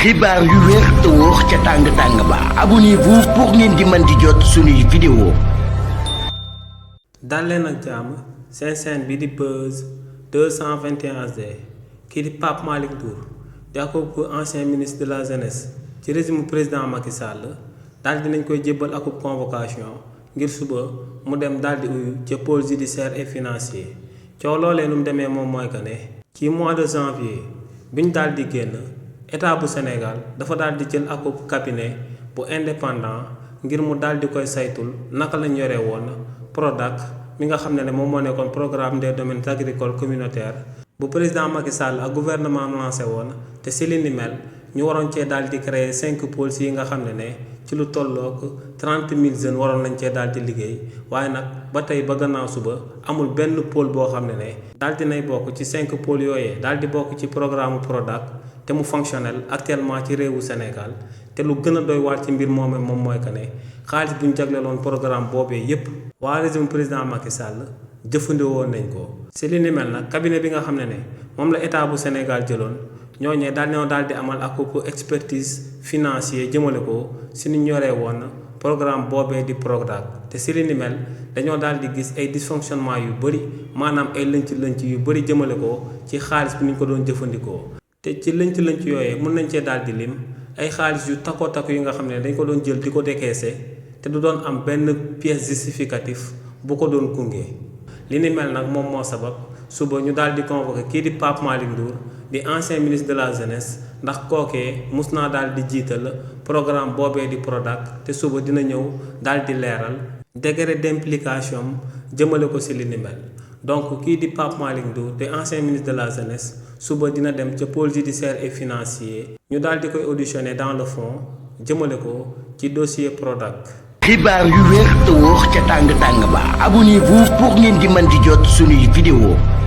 xibaar yu wér te wóor ca tàng ba abonnez-vous pour ngeen di mën di jot suñuy vidéo. dal leen ak jàmm seen chaîne bi di Buzz 221HD kii di Pape Malick Ndour di ak ancien ministre de la jeunesse ci régime président Macky Sall daal dinañ koy jébbal akub convocation ngir suba mu dem daal di uyu ca pôle judiciaire et financier coow loolee nu mu demee moom mooy que ne ci mois de janvier biñ daal di génn état bu Sénégal dafa daal di jël akub cabinet bu indépendant ngir mu daal di koy saytul naka lañ yore woon Prodac mi nga xam ne moom moo nekkoon programme des domaines agricoles communautaires bu président Macky Sall ak gouvernement lancé woon te si li ni mel ñu waroon cee daal di créer 5 pôles yi nga xam ne ci lu tollook 30 000 jeunes waroon nañ cee daal di liggéey waaye nag ba tey ba gannaaw suba amul benn pôle boo xam ne daal di nay bokk ci 5 pôles yooyee daal di bokk ci programme Prodac te mu fonctionnel actuellement ci réewu Sénégal te lu gën a doy waar ci mbir moom mooy que ne xaalis bu ñu jagleeloon programme boobee yépp waa régime président Macky Sall jëfandikoo nañ ko. si li ni mel nag cabinet bi nga xam ne moom la état bu Sénégal jëloon ñooñee daal di amal ak expertise financier jëmale ko si ni ñu yoree woon programme boobee di Prodac te si li ni mel dañoo daal di gis ay dysfonctionnement yu bëri maanaam ay lënc yu bëri jëmale ko ci xaalis bi ñu ko doon jëfandikoo. te ci lënc yooyee mën nañ cee daal di lim ay xaalis yu takko yi nga xam ne dañ ko doon jël di ko décaissé te du doon am benn pièce justificatif bu ko doon gunge. li ni mel nag moom moo sabab suba ñu daal di convoqué kii di Pape Malick Ndour di ancien ministre de la jeunesse ndax kookee mus naa daal di jiital programme boobee di Prodac te suba dina ñëw daal di leeral degré d'implication jëmale ko si li ni mel. donc kii di Pape Malick Ndour di ancien ministre de la jeunesse suba dina dem ca pôle judiciaire et financier ñu daal di koy auditionner dans le fond jëmale ko ci dossier Prodac. xibaar yu wér te wóor ca tàng ba abonnez-vous pour ngeen di mën di jot suñuy vidéo.